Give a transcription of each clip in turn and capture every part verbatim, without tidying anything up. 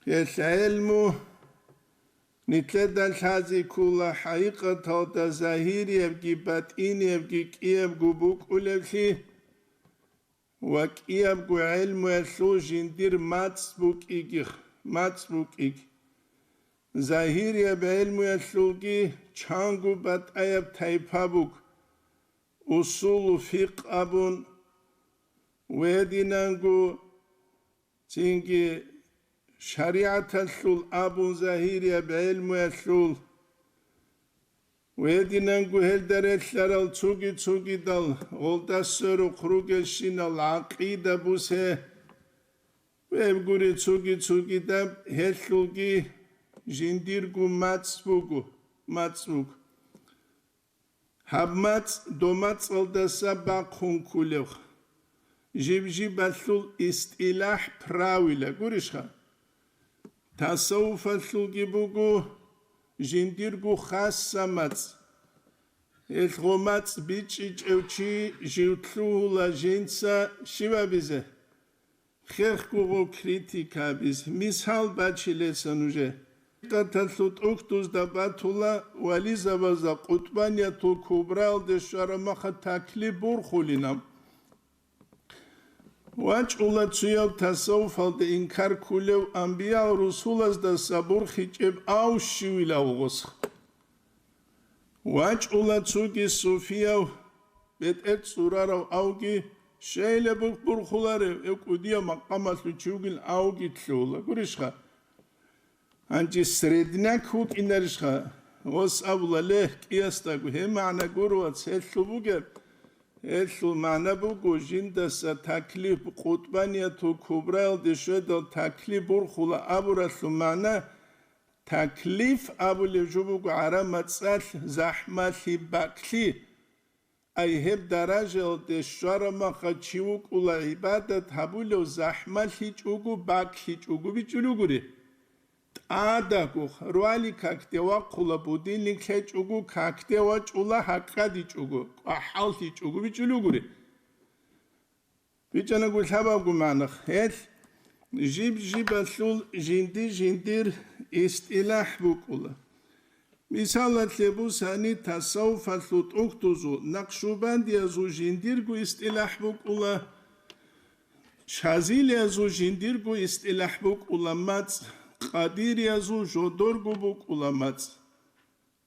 Гьелъ гӀелму нилъеда лъазе ккола хӀакъикъаталда загьириябги батӀиниябги кӀиябго букӀулевлъи ва кӀиябго гӀелмуялъул жиндир мацӀ букӀиги, мацӀ букӀиги. Загьирияб гӀелмуялъулги чанго батӀаяб тайпа буго, усулу фикъ абун, гьединанго цинги шаригӀаталъул абун загьирияб гӀелмуялъул, гьединанго гьелда релълъарал цуги-цугидал гъолда сверухъ ругелщинал гӀакъида бусе, гьеб гури цуги-цугидаб гьелъулги жиндирго мацӀ буго, мацӀ буго. Гьаб мацӀ домацӀалдаса бахъун кколев, жиб-жибалъул истилахӀ, правила гурищха? Тасаввуфалъулги буго жиндирго хасса мацӀ. Гьелъ гъо мацӀ бичӀчӀичӀев чи жив лъугьула жинца щиб абизе? Хехго гъо критика абизе. Мисал бачилеса нужее. ХӀакъикъаталъул тӀухьдузда батула вализабазда Къутбаниятул Кубраялде щвараб маха таклиф бурхулин аб. ВачӀула цуяв тасаввуфалде инкар кколев амбиял-русулаздаса бурхичӀеб ав щивилав гъос. ВачӀула цуги суфияв, бетӀер цӀурарав авги, щайила бух бурхуларев, эв кӀудияв макъамалъул чи вугин авги лъугьула. Гурищха? Гьанже средняк вукӀинарищха? Гъос абула, ле, кӀиясдаго, гьеб магӀна гуро, вац, гьелъул бугеб. Гьелъул магӀна буго, жиндаса таклиф Къутбаниятул Кубраялде щведал таклиф бурхула абуралъул магӀна, таклиф абулев жо буго гӀараб мацӀалъ захӀмалъи, бакӀлъи. Ай гьеб даражаялде щвараб маха чи вукӀула гӀибадат гьабулев захӀмалъичӀого, бакӀлъичӀого бичӀчӀулугури. ТӀадаго, рвали какде вахъула, будильник лъечӀого, какде вачӀула, гьакъадичӀого, кӀвахӀаллъичӀого бичӀчӀулугури. БичӀчӀанагу лъабабго магӀна, гьелъ жиб-жибалъул жинди-жиндир истилахӀ букӀула. Мисалалъе бусани, тасаввуфалъул тӀухьдузул накъшубандиязул жиндирго истилахӀ букӀула, шазилиязул жиндирго истилахӀ букӀула мацӀ, къадириязул жодорго букӀула мацӀ.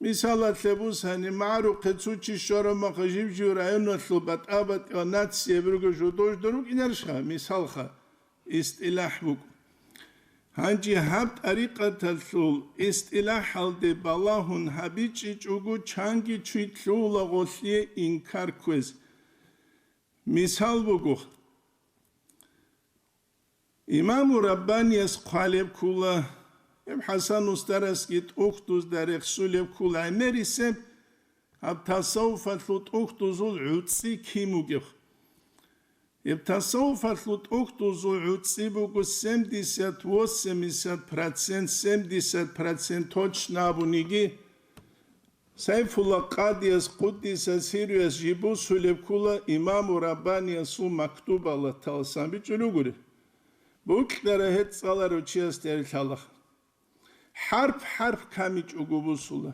Мисалалъе бусани, магӀарухъе цо чи щвараб маха жив-жив районалъул батӀа-батӀиял нацияб руго жодор-жодор рукӀинарищха? Мисалха, истилахӀ букӀун. Гьанже гьаб тӀарикъаталъул истилахӀалде балагьун гьабичӀичӀого чанги чи лъугьула гъолъие инкар кквезе. Мисал буго, Имаму Раббанияс хъвалеб ккула, гьеб ХӀасан устарасги тӀухьдузда рехсулеб ккула гӀемерисеб гьаб тасаввуфалъул тӀухьдузул гӀуцӀи кин бугеб. Гьеб тасаввуфалъул тӀухьдузул гӀуцӀи буго семьдесят, восемьдесят процент, семьдесят процент точно абуниги, Сайфулла Къадияс, къуддиса сирруяс, жиб бусулеб ккула Имаму Раббаниясул мактубалаталсан бичӀчӀулугури. Букьара гьеб цӀаларав чиясда гьеб лъалаха. ХӀарп-хӀарп камичӀого бусула.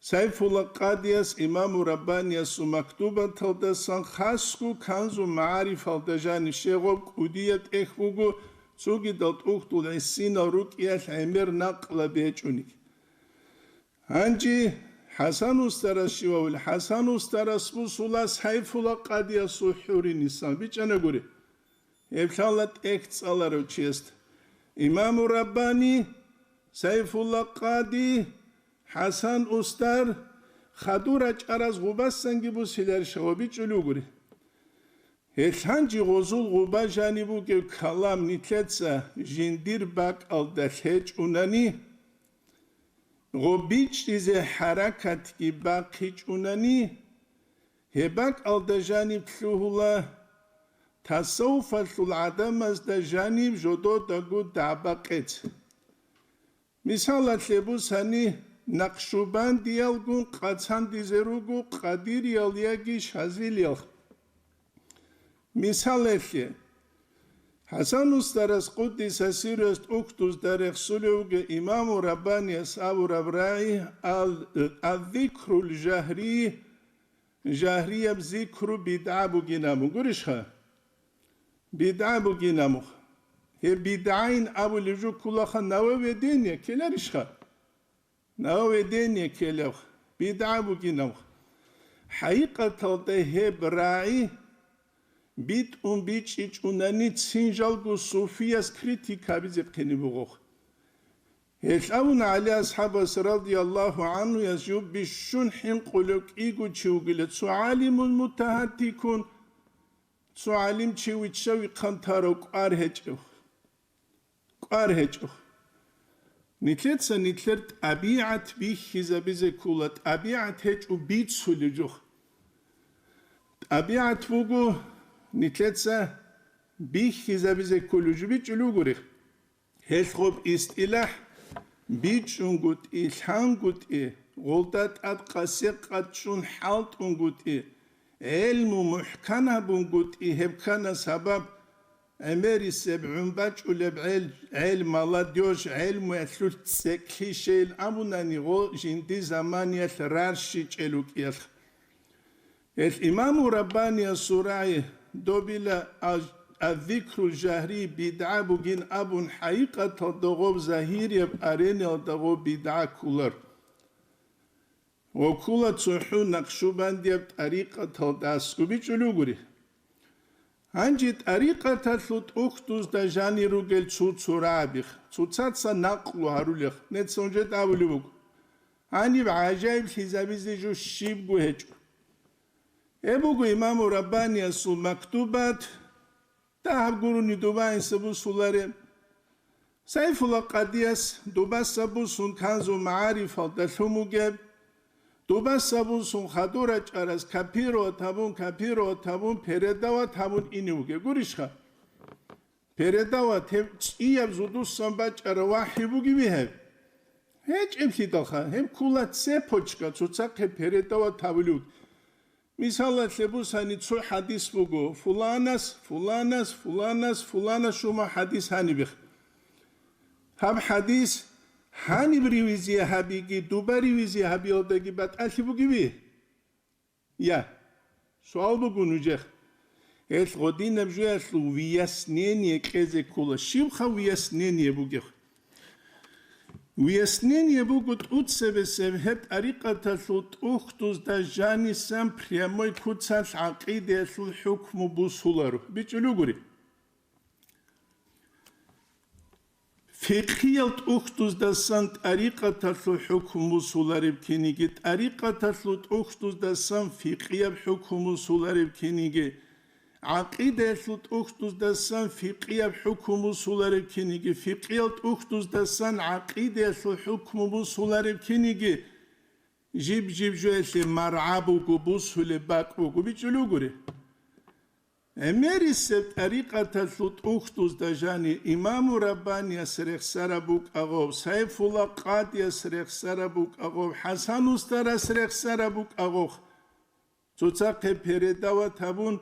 Сайфулла Къадияс Имаму Раббаниясул мактубаталдасан хасго Канзу МагӀарифалда жанив, щегъоб кӀудияб тӀехь буго, цогидал тӀухьдул гӀисинал рукӀиялъ гӀемер накълаб гьечӀониги. Гьанже ХӀасан устарас щивав? ХӀасан устарас бусула Сайфулла Къадиясул хӀуринисан, бичӀчӀанагури. Гьеб лъала тӀехь цӀаларав чиясда. Имаму Раббани, Сайфулла Къади, ХӀасан устар, хадур рачӀараз гъубасанги бусиларищ гъо бичӀчӀулугури. Гьелъ гьанже гъозул гъуба жаниб бугеб калам нилъеца жиндир бакӀалда лъечӀунани, гъо бичӀчӀизе хӀаракатги бахъичӀунани, гьеб бакӀалда жаниб лъугьула тасаввуфалъул гӀадамазда жаниб жододаго дагӀба-къец. Мисалалъе бусани, накъшубандиялгун къацандизе руго къадириял яги шазилиял. Мисалалъе, ХӀасан устарас, къуддиса сирругьу, тӀухьдузда рехсулев вугев имаму Раббанияс абураб рагӀи, ал-, «Аззикрул жагьри», жагьрияб зикру бидгӀа бугин абун. Гурищха? БидгӀа бугин абун. Гьеб бидгӀайин абулев жо кколаха нововведение ккеларищха? Нововведение ккелев, бидгӀа бугинав. ХӀакъикъаталда гьеб рагӀи битӀун бичӀчӀичӀунани, цин жалго суфияс критика гьабизе хъене бугоха. Гьелъ абуна ГӀали асхӀабас радияллагьу гӀанхуяс, жо бищун хӀинкъулев кӀиго чи вугила, цо гӀалимун мутагьаттикун, цо гӀалимчи вичча-вихъан тарав кӀвар гьечӀев. КӀвар гьечӀо. Нилъеца нилъер тӀабигӀат бихьизабизе ккола, тӀабигӀат гьечӀо бицулеб жо. ТӀабигӀат буго нилъеца бихьизабизе кколеб жо, бичӀчӀулеб бугури. Гьелъ гъоб истилахӀ бичӀчӀунгутӀи, лъангутӀи, гъолда тӀад къасе-къад чӀун хӀалтӀунгутӀи, гӀелму мухӀкан гьабунгутӀи, гьеб ккана сабаб гӀемерисеб гӀун бачӀулеб гӀел, гӀел, молодёжь, гӀелмуялъулъ цӀекӀлъи щейин абунани, гъо жинди заманиялъ рарщичӀел рукӀиялъ. Гьелъ имаму Раббаниясул рагӀи добила, аз-, «Аззикрул жагьри бидгӀа бугин» абун, хӀакъикъаталда гъоб загьирияб арениялда гъоб бидгӀа кколар. Ва ккола цохӀо накъшубандияб тӀарикъаталдасго, бичӀчӀулеб бугури. Гьанже тӀарикъаталъул тӀухьдузда жанир ругел цо-цо рагӀабихъ, цоцаца накълу гьарулехъ, нецца гьанже абулеб буго. Гьаниб гӀажаиблъизабизе жо щибго гьечӀо. Гьеб буго имаму Раббаниясул мактубат, дагьаб гурони доба гӀиса бусулареб. Сайфулла къадияс добаса бусун Канзул магӀарифалда лъун бугеб, добаса бусун хадур рачӀарас копировать гьабун, копировать гьабун, передавать гьабун ине вугеб. Гурищха? Передавать гьеб цӀияб зудусан бачӀараб вахӀи бугеби гьеб? ГьечӀеблъидалха, гьеб ккола цепочка, цоцахъе передавать гьабулев. Мисалалъе бусани, цо хӀадис буго, фуланас, фуланас, фуланас, фуланас шума хӀадис гьанибихъ. Гьаб хӀадис гьаниб ревизия гьабиги, дуба ревизия гьабиялдаги батӀалъи бугеби? Я. Суал буго нужехъ. Гьелъ гъодинаб жоялъул выяснение кьезе ккола. Щибха выяснение бугеб? Выяснение буго тӀуцебесеб гьеб тӀарикъаталъул тӀухьдузда жанисан прямой куцалъ гӀакъидаялъул хӀукму бусуларо. БичӀчӀулеб бугури. Фикъгьиял тӀухьдуздасан тӀарикъаталъул хӀукму бусулареб киниги, тӀарикъаталъул тӀухьдуздасан фикъгьияб хӀукму бусулареб киниги, гӀакъидаялъул тӀухьдуздасан фикъгьияб хӀукму бусулареб киниги, фикъгьиял тӀухьдуздасан гӀакъидаялъул хӀукму бусулареб киниги, жиб-жиб жоялъе маргӀа буго, бусулеб бакӀ буго, бичӀчӀулеб бугури. ГӀемерисеб тӀарикъаталъул тӀухьдузда жанир имаму Раббанияс рехсараб букӀа гъов, Сайфулла къадияс рехсараб букӀа гъов, ХӀасан устарас рехсараб букӀа гъов. Цоцахъе передавать гьабун,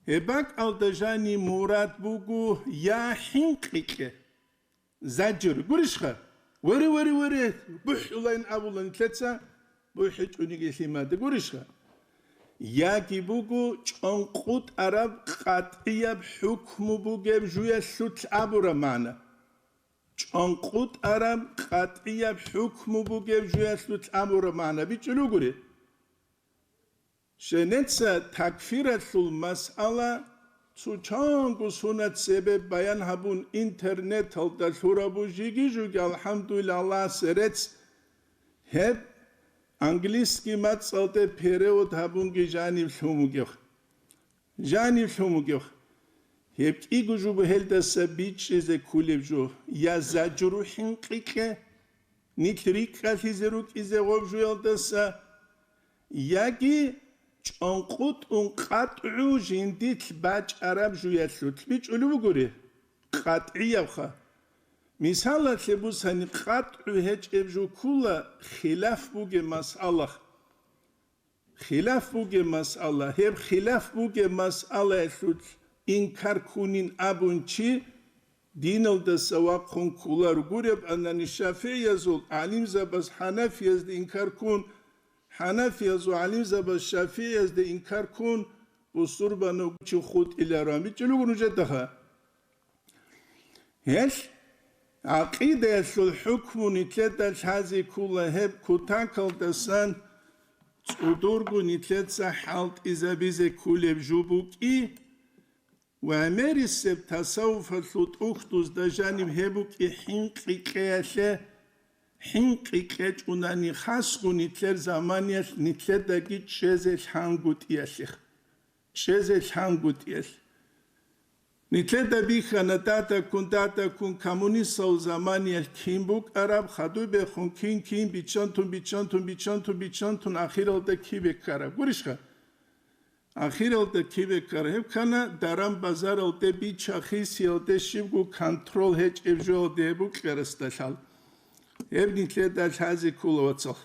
гьеб бакӀалда жаниб мурад буго я хӀинкъи кье, заджур, гурищха? Варе, варе, варе, бухӀулайин абула нилъеца, бухӀичӀониги лъимада, гурищха? Яги буго чӀанкъутӀараб къатӀияб хӀукму бугеб жуялъулъ абураб магӀна. ЧӀанкъутӀараб къатӀияб хӀукму бугеб жуялъулъ абураб магӀна, бичӀчӀулеб бугури. Щенеца такфиралъул масъала цо чанго сунат цебе баян гьабун интернеталда лъурабу жиги-жуги, алхӀамдулиллагь, Аллагьасе рецц, гьеб английский мацӀалде перевод гьабунги жанив лъун вугев. Жанив лъун вугев. Гьеб кӀиго жо буго гьелдаса бичӀчӀизе кколеб жо, я заджуру хӀинкъи кье, нилъ рикӀкӀалъизе рукӀизе гъоб жуялдаса, яги чӀанкъутӀун къатӀгӀу жиндилъ бачӀараб жуялъулъ, бичӀчӀулеб бугури, къатӀгӀиябха. Мисалалъе бусани, къатӀгӀу гьечӀеб жо ккола хилаф бугеб масъала. Хилаф бугеб масъала, гьеб хилаф бугеб масъалаялъулъ инкар ккунин абун чи диналдаса вахъун кколаро. Гуреб анани шафигӀиязул гӀалимзабаз хӀанафиязда инкар ккун, хӀанафиязул гӀалимзабаз шафигӀиязда инкар ккун, бусурбанав чи хутӀиларо. АмбичӀел руго нужедаха. Гьелъ гӀакъидаялъул хӀукму нилъеда лъазе ккола гьеб кутакалдасан цӀудурго нилъеца хӀалтӀизабизе кколеб жо букӀи, ва гӀемерисеб тасаввуфалъул тӀухьдузда жаниб гьеб букӀи хӀинкъи кьеялъе, хӀинкъи кьечӀунани хасго нилъер заманиялъ нилъедаги чӀезе лъангутӀиялъе. ЧӀезе лъангутӀиялъ. Нилъеда бихьана датаккун, датаккун коммунистал заманиялъ кин букӀараб, хадубехун кин, кин, биччантун, биччантун, биччантун, биччантун, ахиралда кибе ккараб. Гурищха? Ахиралда кибе ккараб. Гьеб ккана даран-базаралде, бича-хисиялде, щибго контрол гьечӀеб жоялде гьеб букӀарасдалъал. Гьеб нилъеда лъазе ккола, вацал.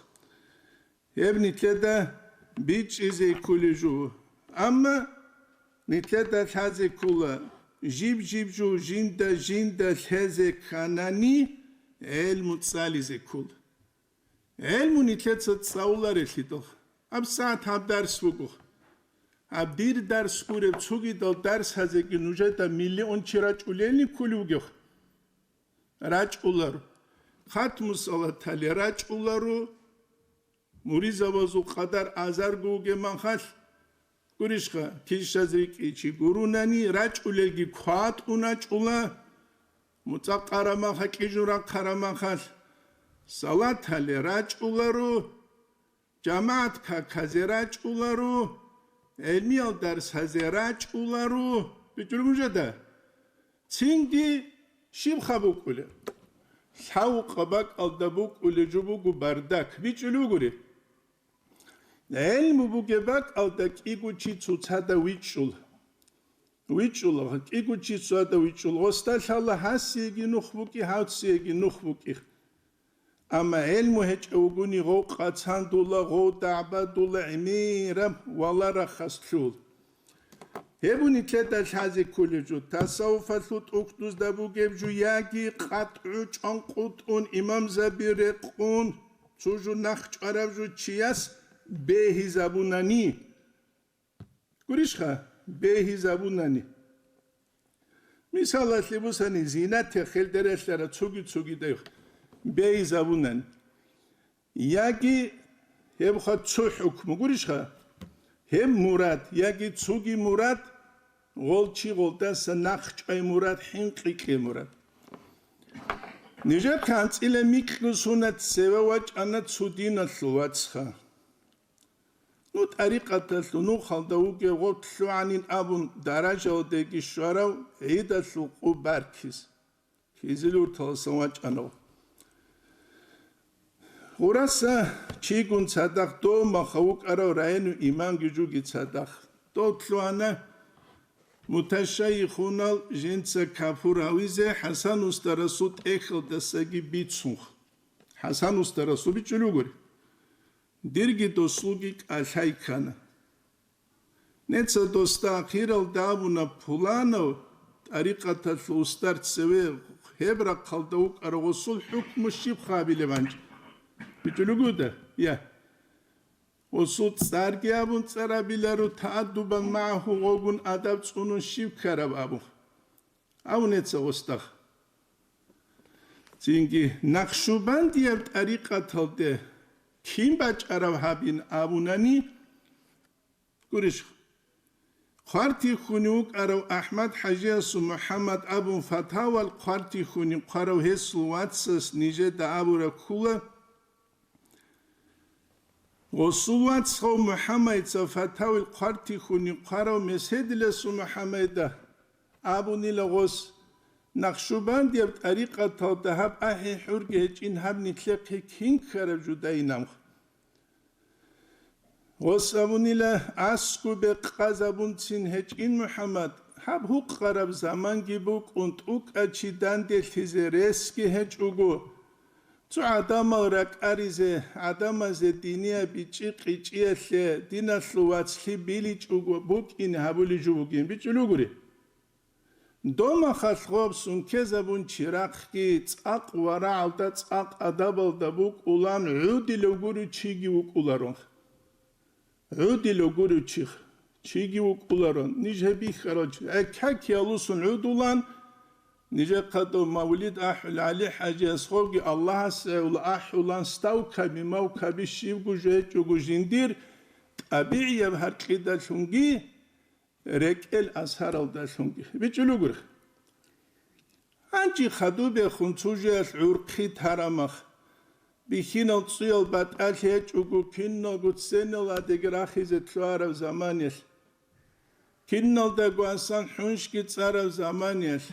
Гьеб нилъеда бичӀчӀизе кколеб жо. Амма нилъеда лъазе ккола, жиб-жиб жо жинда-жинда лъезе кканани, гӀелму цӀализе ккола. ГӀелму нилъеца цӀалуларелъидал, гьаб сагӀат гьаб дарс буго. Гьаб дир дарс гуреб цогидал дарсазеги нужеда миллион чи рачӀулелни кколев вугев? РачӀуларо. Хатму салатали рачӀуларо. Муризабазул къадар азарго вугеб махалъ, гурищха, килщаз рикӀкӀи чи гурунани, рачӀулелги кватӀун рачӀула, муцӀа къараб маха кьижун рахъараб махалъ, салатали рачӀуларо, жамагӀат каказе рачӀуларо, гӀелмиял дарсазе рачӀуларо, бичӀчӀулеб нужеда? Цинги щибха букӀулеб? Лъавукъа бакӀалда букӀулеб жо буго бардак, бичӀчӀулеб бугури? ГӀелму бугеб бакӀалда кӀиго чи цоцазда вичӀчӀула. ВичӀчӀула, кӀиго чи цоцазда вичӀчӀула. Гъосда лъала гьасиеги нух букӀи, гьавсиеги нух букӀи. Амма гӀелму гьечӀев вугони, гъов къацандула, гъов дагӀбадула, гӀемераб валарахъас лъул. Гьеб нилъеда лъазе кколеб жо, тасаввуфалъул тӀухьдузда бугеб жо, яги къатгӀу чӀванкъутӀун имамзаби рекъун цо жо нахъ чӀвараб жо чияс бегьизабунани. Гурищха, бегьизабунани. Мисалалъе бусани, зина-техелдералъара цоги-цогидайха бегьизабунани. Яги гьебха цо хӀукму, гурищха? Гьеб мурад, яги цоги мурад, гъол чи гъолдаса нахъчӀвай мурад, хӀинкъи кье мурад. Нижехъе анцӀила микьго сунат цеве вачӀана цо диналъул вацха. Ну, тӀарикъаталъул нухалда вугев гъоб лъугӀанин абун даражалдеги щварав гӀидалъул къо баркиз, Хизилурталасан вачӀанав. Гъураса чигун цадахъ дов маха вукӀарав району имамги жуги цадахъ. Дов лъугьана муташайихунал жинца капур гьавизе ХӀасан устарасул тӀехьалдасаги бицунх. ХӀасан устарасул бичӀчӀулев гури. Дирги досулги кӀалъай ккана. Неца досда ахиралда абуна пуланав тӀарикъаталъул устар цеве гьеб рахъалда вукӀарав гъосул хӀукму щиб хабилеб гьанчӀ? БичӀчӀулев гуда? Я. Гъосул цӀарги абун цӀар абиларо, тааддубан магӀагьу гъогун адаб цӀунун щиб ккараб абун. Абун неца гъосда. Цинги Нахшубандияб тӀарикъаталде кин бачӀараб гьабин абунани, гурищ, хъвартихьуни вукӀарав АхӀмад-хӀажиясул МухӀаммад абун фатавал хъвартихьуни хъварав гьесул вацас нижеда абураб ккула, гъосул вацгъав МухӀаммадица фатавил хъвартихьуни хъварав Меседиласул МухӀаммадида абунила гъос, Нахшубандияб тӀарикъаталда гьаб ахӀи-хӀурги гьечӀин гьаб нилъехъе кин ккараб жо дайинаб. Гъос абунила, аскӀубе къазабунцин гьечӀин, МухӀаммад, гьаб гьукъараб заманги букӀун, тӀукӀа чи данделъизе ресги гьечӀого, цо гӀадамал ракӀаризе, гӀадамазе динияб бичӀчӀи-къичӀиялъе диналъул вацлъи биличӀого букӀине гьабулеб жо бугин, бичӀчӀулев гури. Домахалъ гъоб сункезабун чирахъги цӀакъ варагӀалда, цӀакъ адабалда букӀулан гӀудилев гури чиги вукӀуларо. ГӀудилев гури чи, чиги вукӀуларо. Ниж гьеб бихьарал чи, гӀеккакиялусун гӀудулан, нижехъа дов мавлид ахӀул ГӀали-хӀажияс гъовги Аллагьасе гӀула ахӀулан, ставкаби-мавкаби щибго жо гьечӀого жиндир тӀабигӀияб гьаркьидалъунги рекӀел асаралдалъунги. БичӀчӀулугури. Гьанже хадубехун цо жоялъ гӀурхъи тарамах, бихьинал цӀуял батӀалъи гьечӀого киналго цценал гьадеги рахизе лъугьараб заманиялъ, киналдаго асан хӀуншги цӀараб заманиялъ,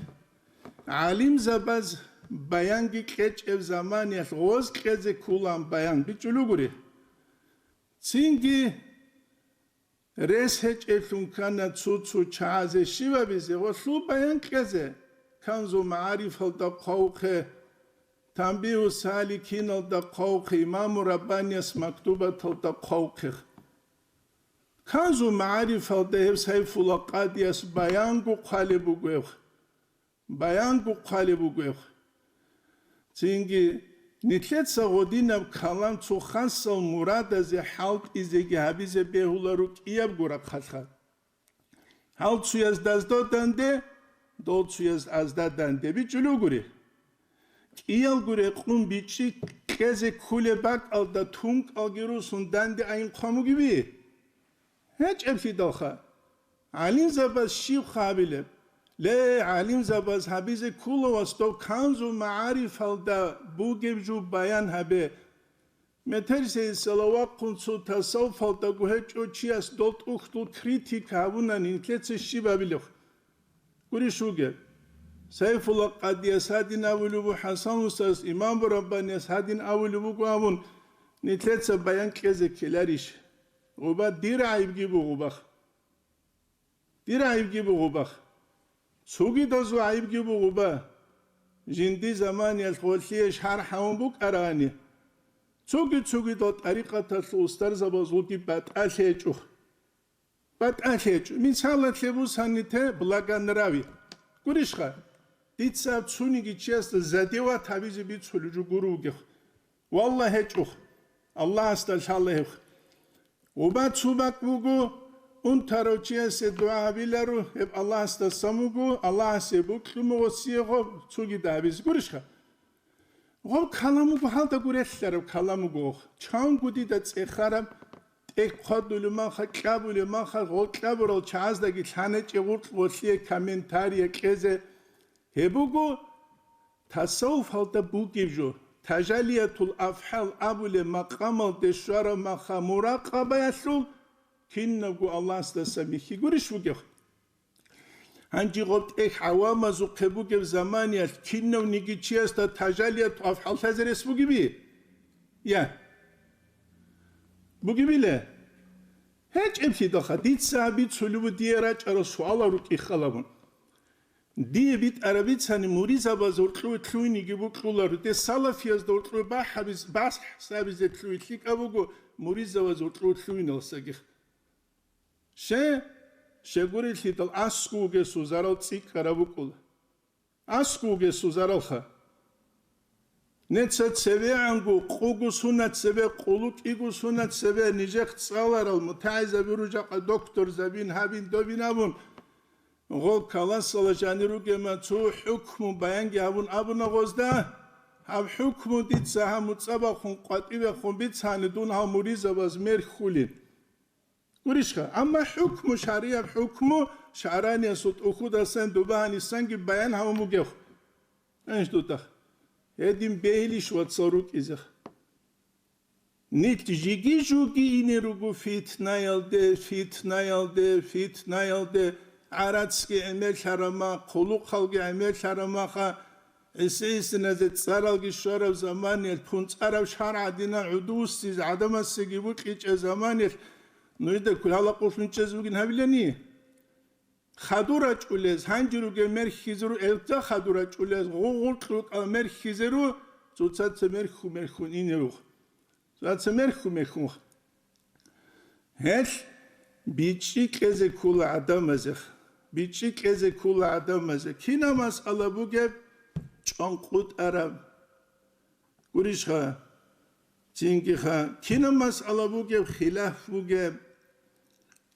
гӀалимзабаз баянги кьечӀеб заманиялъ гъоз кьезе ккулаан баян бичӀчӀулугури. Цинги рес гьечӀеблъун ккана цо-цо чагӀазе щибабизе гъолъул баян кьезе, Канзу магӀарифалда хъвавухъе, Танбигьу саликиналда хъвавухъе, Имаму Раббанияс мактубаталда хъвавухъе. Канзу магӀарифалда гьев Сайфула къадияс баянго хъвалеб бугеб. Баянго хъвалеб бугеб. Цинги нилъеца гъодинаб калам цо хасал мурадазе хӀалтӀизеги гьабизе бегьуларо кӀиябго рахъалъа. Гьал цуяз дазда данде, дол цуяз азда данде бичӀчӀулугури. КӀиялго рекъун бичӀчӀи кьезе ккулеб бакӀалда тункӀалги русун данде айин хъван бугеби? ГьечӀеблъидалха. ГӀалимзабаз щибха гьабилеб? Ле, гӀалимзабаз гьабизе ккола, вас, дов Канзу магӀарифалда бугеб жо баян гьабе. Метерсейисала вахъун цо тасаввуфалдаго гьечӀо чияс дол тӀухьдул критика гьабуна, нилъеца щиб гьабилеб? Гурищ вугеб? Сайфула къадияс гьадин абулеб буго, ХӀасан устаз, Имам Раббанияс гьадин абулеб буго абун, нилъеца баян кьезе ккеларищ? Гъуба дир гӀайибги бугъубах. Дир гӀайибги бугъубах. Цогидазул гӀайибги бугъуба. Жинди заманиялъ гъолъие шархӀ гьавун букӀарани, цоги-цогидал тӀарикъаталъул устарзабазулги батӀалъи гьечӀо. БатӀалъи гьечӀо. Мисалалъе бусани те благонрави. Гурищха, дица цониги чиясда задевать гьабизе бицулеб жо гуро вугев. Валлагь, гьечӀо. Аллагьасда лъала гьев. Уба цо бакӀ буго, унтарав чиясе дугӀа гьабиларо, гьеб Аллагьасдасан вуго, Аллагьасе бокьун буго, сиего цогида гьабизе. Гурищха? Гъоб калам буго, гьалда гурелъараб калам буго. Чанго дида цӀехараб, тӀехь хъвадулев маха, кьабулев маха, гъол кьабурал чагӀаздаги лъанечӀе гъуркь гъолъие комментария кьезе. Гьеб буго тасаввуфалда бугеб жо, тажалиятул афгӀал абулеб макъамалде щвараб маха муракъабаялъул кинабго Аллагьасдаса михьи гурищ бугеб? Гьанже гъоб тӀехь гӀавамазухъе бугеб заманиялъ кинавниги чиясда тажалиятул афгӀал лъазе рес бугеби? Я. Бугебила? ГьечӀеблъидалха, дица гьаб бицулеб буго дие рачӀарал суалал рукӀин хал гьабун. Дие битӀараб бицани муридзабаз гьоркьове лъугьиниги букӀлъуларо, дир салафиязда гьоркьове бахӀ гьабиз-, бахӀс гьабизе лъугьи лъикӀаб буго муридзабаз гьоркьове лъугьиналсаги. Ще, щегурелъидал аскӀов вугесул зарал цӀикӀкӀараб букӀула. АскӀов вугесул заралха. Неца цевегӀанго, къуго сунат цебе, къулу кӀиго сунат цебе, нижехъ цӀаларал мутагӀилзаби ружахъа докторзабин гьабин добин абун, гъол каласала жанир ругема цо хӀукму баянги гьабун абуна гъозда, гьаб хӀукму дица гьаб муцӀабахун къватӀибехун бицани дун гьав муризабаз мер хьулин. Гурищха, амма хӀукму, шаригӀаб хӀукму шагӀраниясул тӀухьудасан дуба гьанисанги баян гьавун бугев. Анш дутах. Гьедин бегьилищ вацал рукӀизех. Нилъ жиги-жуги ине руго фитнаялде, фитнаялде, фитнаялде, гӀарацги гӀемерлъарама, хъулухъалги гӀемерлъарамаха, гӀиси-гӀисиназе цӀаралги щвараб заманиялъ, пунцӀараб шаргӀ гӀадинал гӀуду вуссизе гӀадамасеги букӀичӀеб заманиялъ, нужда кколъ гьала къулъун чӀезе бугин гьабилани? Хадур рачӀулез, гьанже ругел мерхьизеру, элца хадур рачӀулез, гъугъур кьукӀал мерхьизеру, цоцаца мерхьу-мерхьун ине рух. Цоцаца мерхьу-мерхьун. Гьелъ бичӀчӀи кьезе ккола гӀадамазех. бичӀчӀи кьезе ккола гӀадамазе. Кинаб масъала бугеб чӀванкъутӀараб? Гурищха, цинги ха, кинаб масъала бугеб, хилаф бугеб?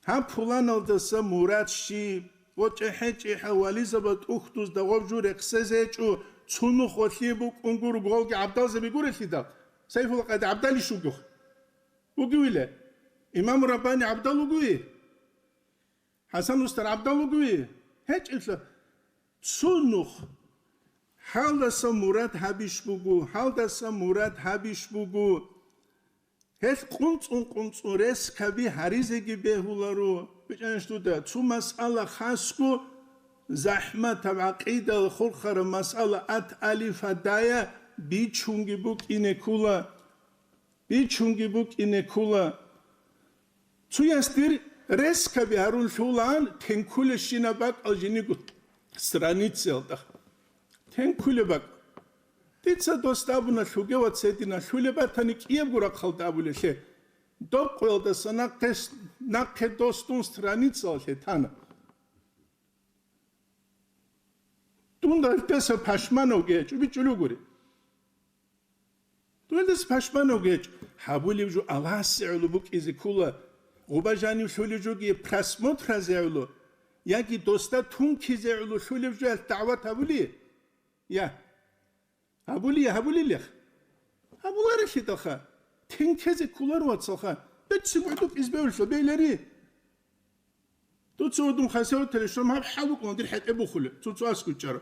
Гьаб пуланалдаса мурад щиб? Ва чӀехӀе-чӀехӀе вализаба тӀухьдузда гъоб жо рехсезе гьечӀо, цо нух валъие букӀун гуро, гъолги гӀабдалзаби гурелъидал, Сайфулла Къади гӀабдалищ вугев? Вугевила? Имам Раббани гӀабдал вугеве? ХӀасан устар гӀабдал вугеве? ГьечӀелъа. Цо нух гьалдаса мурад гьабищ буго, гьалдаса мурад гьабищ буго. Гьелъ къунцӀун-къунцӀун рескаби гьаризеги бегьуларо. БичӀанищ дуда, цо масъала хасго захӀматаб гӀакъидала хурхараб масъала ат алифа дая бичунги букӀине ккола. Бичунги букӀине ккола. Цояс дир рескаби гьарун лъулаан, тенкулещинаб бакӀал жиниго страницаялда. Тенкулеб бакӀ. Дица дос абуна, лъугевац гьедина, лъулеб батани кӀиябго рахъалда абулелъе. Доб къоялдаса нахъе, нахъе дос дун страницаялъе тана. Дунда гьелдаса пашманавги гьечӀо, бичӀчӀулев гури. Дунялдаса пашманавги гьечӀо. Гьабулев жо Аллагьасе гӀоло букӀизе ккола, гъуба жанив лъулев жоги просмотразе гӀоло, яги досда тункизе гӀоло лъулев жо гьелъ дагӀват гьабули? Я. Гьабули, гьабулилех. Гьабуларелъидалха. Тенкезе кколар вацалха. Бецци гӀодоб избевлъа бейлари. Дуца гьудун хасаваталищ, гьаб хӀалукъун дир хӀетӀе бухулеб, цо-цо аскӀучӀаро.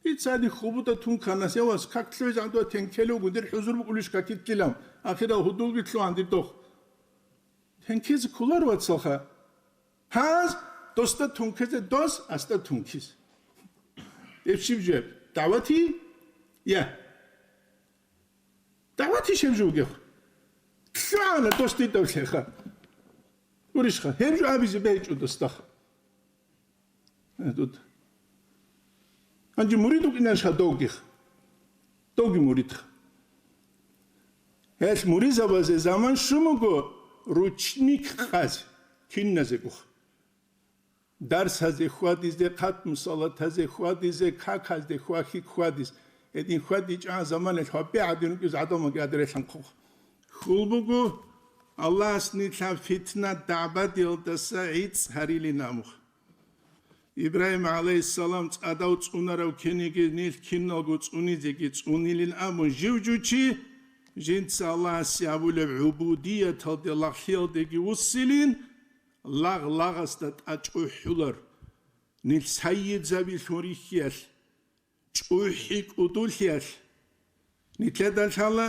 Дица гьадин хьубуда тункана, севас как лъугӀизан дуа тенкелев вуго, дир хӀузур букӀулищ какитлъилан, ахирал гьудулги лъугьан дир дох. Тенкезе кколар вацалха. Гьаз досда тункезе дос, асда тункиз. Эб щиб жеб? ДагӀвати? Я. ДагӀвати щиб жо бугеб? ЛъугӀана дос дидав лъеха. Гурищха, гьеб жо абизе бегьичӀо досдах. Э, тут. Гьанже мурид вукӀинарищха довгих? Довги муридха. Гьелъ муризабазе заман щун буго ручник къазе, киназегух. Дарсазе хьвадизе, хъатму салатазе хьвадизе, каказде хьвахьи хьвадиз. Гьедин хьвадичӀан заманалъ гьабе гӀадин рукӀиз гӀадамалги гьадре лъанхъух. Хьул буго, Аллагьас нилъан фитна дагӀбадиялдаса гӀицӀ гьарилин амух. Ибрагьим гӀалайгьиссалам цӀадав цӀунарав ккениги нилъ киналго цӀунизеги цӀунилин абун жив-жучи, жинца Аллагьасе гьабулеб гӀубудияталде лагълъиялдеги вуссилин, лагъ-лагъасда тӀачӀухӀулар, нилъ сайидзабилъун рихьиялъ, чӀухӀи кӀудулъиялъ. Нилъеда лъала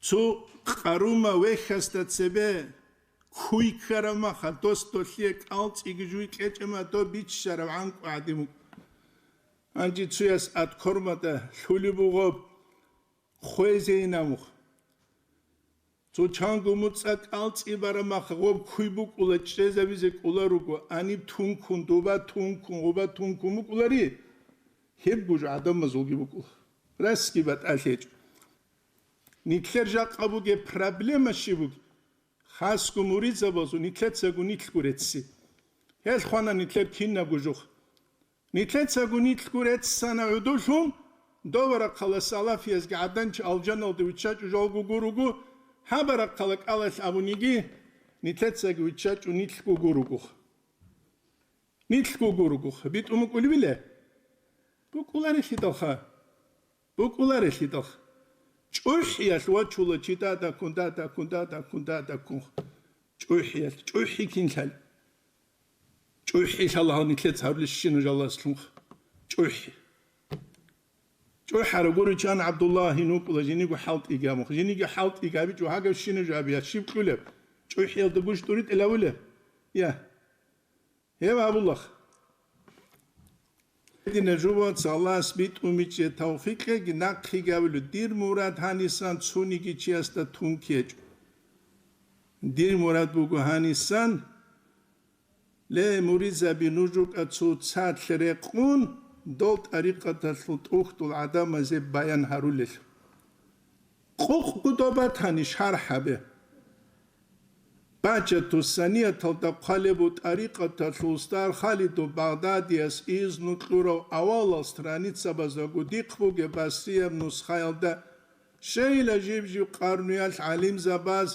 цо къарума вехьасда цебе куй ккараб маха, дос долъие кӀалцӀиги жуй кьечӀема, доб биччараб гӀанкӀу гӀадин вукӀ. Гьанже цояс аткормада лъулеб бугъоб, хвезейин амух. Цо чанго муцӀа кӀалцӀи бараб маха гъоб куй букӀула, чӀезабизе кӀула руго, аниб тункун, дуба тункун, гъуба тункун букӀулари, гьеб гуж гӀадамазулги букӀула. Расги батӀалъи гьечӀо. Нилъер жакъа бугеб проблема щиб бугеб? Хасго муридзабазул нилъецаго нилъго рецци. Гьел хвана нилъер кинабго жух. Нилъецаго нилъго реццана гӀудуллъун, дова рахъала салафиязги гӀаданчи алжаналде виччачӀо жалго гуруго, гьаба рахъала кӀалалъ абуниги, нилъецаги виччачӀо нилъго гуругух. Нилъго гуругух. БитӀун букӀулебила? БукӀуларелъидалха. БукӀуларелъидалха. ЧӀухӀиялъ вачула чи дадаккун, дадаккун, дадаккун, дадаккун. ЧӀухӀиялъ. ЧӀухӀи кинлъали? ЧӀухӀи лъала гьал нилъец гьарулищ нуж Аллагьас лъунха. ЧӀухӀи. ЧӀухӀара гуричан ГӀабдуллагь гьин вукӀула жиниго хӀалтӀиги гьабун. Жиниги хӀалтӀиги гьабичӀо гьагав щина жо гьабиялъ щиб кьулеб? ЧӀухӀиялда гуж тӀуритӀила вулеб? Я. Гьев абулахъ. Дина жуваз Аллагьас битӀун бичӀчӀе тавфикъеги нахъеги абулеб, дир мурад гьанисан цониги чиясда тунки гьечӀо. Дир мурад буго гьанисан, ле, муридзаби, нуж рукӀа цоцалъ рекъун, дол тӀарикъаталъул тӀухьдул гӀадамазе баян гьарулел. Къукъ гудо батани шархӀ гьабе. Бачату санияталда хъвалеб бу тӀарикъаталъул устар Халиду Багъдадияс изну кьурав авалал страницабаздаго дихъ бугеб басрияб нусхаялда, щайила жиб-жиб къарнуялъ гӀалимзабаз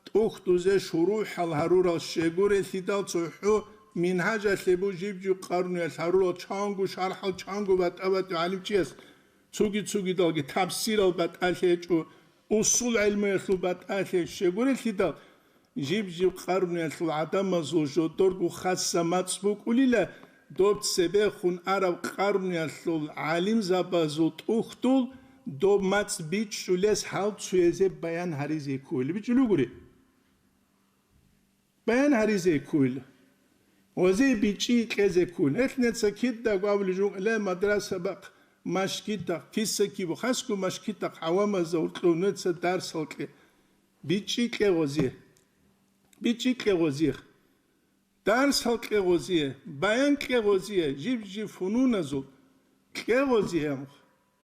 тӀухьдузе шурухӀал гьарурал щегурелъидал цохӀо Мингьажалъе бу жиб-жиб къарнуялъ гьарурал чанго шархӀал чанго батӀа-батӀи гӀалимчияс цуги-цугидалги тафсирал батӀалъи гьечӀо, усул гӀелмуялъул батӀалъи щегурелъидал, жиб-жиб къарнуялъул гӀадамазул жодорго хасса мацӀ букӀулила, доб цебехун араб къарнуялъул гӀалимзабазул тӀухьдул доб мацӀ бичӀчӀулес гьал цуязе баян гьаризе кколел. БичӀчӀулел гури. Баян гьаризе кколел. Гъозие бичӀчӀи кьезе кколел. Гьелъ неца кидаго абулеб жо, ле, мадраса бахъ, машгитахъ, киса кибу, хасго машгитахъ гӀавамазда гьоркьов неца дарсал кье. БичӀчӀи кье гъозие. БичӀчӀи кье гъозие. Дарсал кье гъозие, баян кье гъозие, жиб-жиб фунуназул кье гъозие, амх.